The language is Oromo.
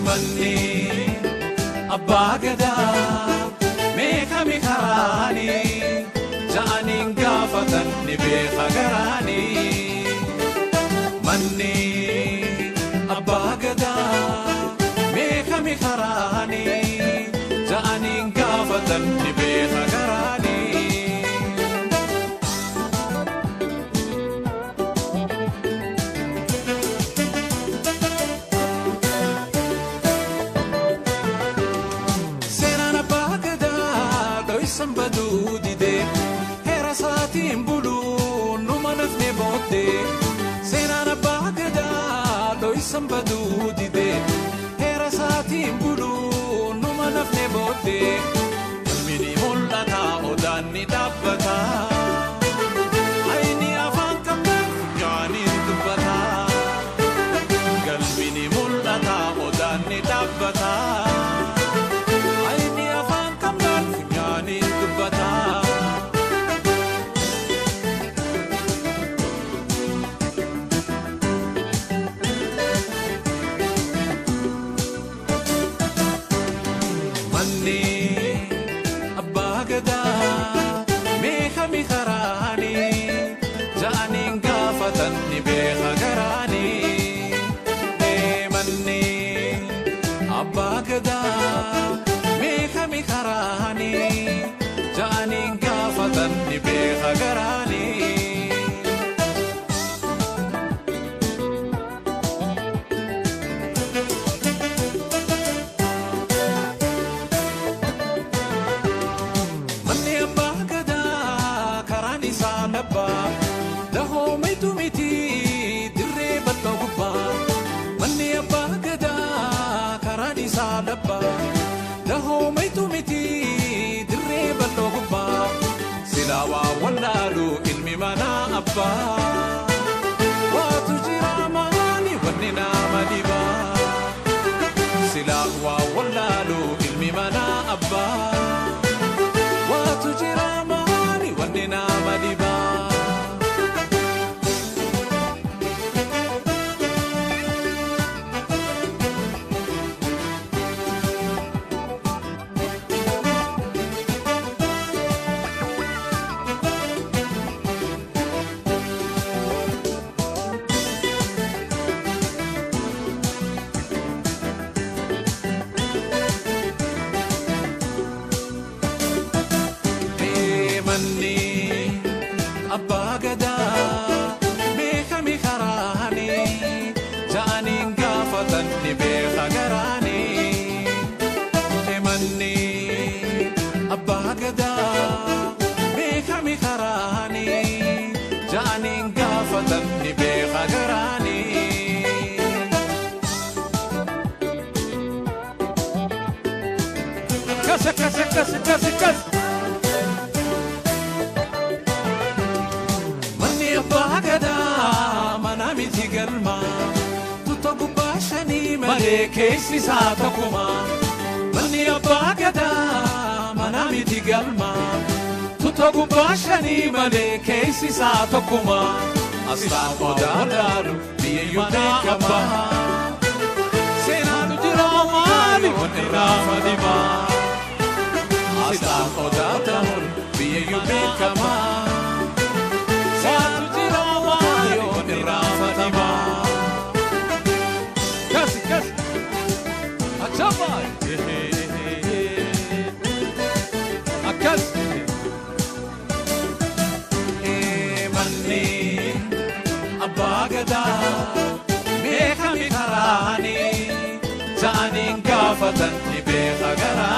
Manni abbaa gadaa meeqami karaani ja'aniin gaafatan ni beeka garaani. Manni abbaa gadaa meeqami karaani ja'aniin gaafatan ni beeka garaani. Seenaan abbaa gadaa dho'isan baduu didee heera isaatiin buluu numa nafne booddee. Seenaan abbaa gadaa dho'isan baduu didee heera isaatiin buluu numa nafne booddee. Galmi ni mul'ata odaan ni dhaabbata. Ayni afaan qabdan funyaaniin dubbata. Galmi ni mul'ata odaan ni dhaabbata. Ayni afaan qabdan funyaaniin dubbata. Manni abbaa gadaa meeqami karaani ja'aniin gaafatan ni beeka garaani. Manni abbaa gadaa meeqami karaani ja'aniin gaafatan ni beeka garaani. Manni abbaa gadaa karaan isaa dhabbaa dahoometu miti dirree bal'oo gubbaa. Manni abbaa gadaa karaan isaa dhabbaa dahoometu miti dirree bal'oo gubbaa. Silaa waa wallaalu ilmi manaa abbaa waatu jira maali wanni nama dhibaa. Silaa waa wallaalu ilmi manaa abbaa. Waatu jira maali wanni nama dhibaa. Manni abbaa gadaa meeqami karaani ja'aniin gaafatan ni beeka garaani. Manni abbaa gadaa meeqami karaani ja'aniin gaafatan ni beeka garaani. Akkas akkas akkas akkas akkas. Manni abbaa gadaa mana miti galma tuta gubbaa shanii malee keessi isaa tokkuma. Manni abbaa gadaa mana miti galma tuta gubbaa shanii malee keessi isaa tokkuma. Asxaan odaa laalu biyyayyuu beekama. Seenaatu jira maali wanni nama dhibaa. Asxaan odaa ta'uun biyyayyuu beekama. Seenaatu jira maali wanni nama dhibaa. Kasi kasi. Achama. Akkas. Manni abbaa gadaa meeqami karaani ja'aniin gaafatan ni beeka garaani.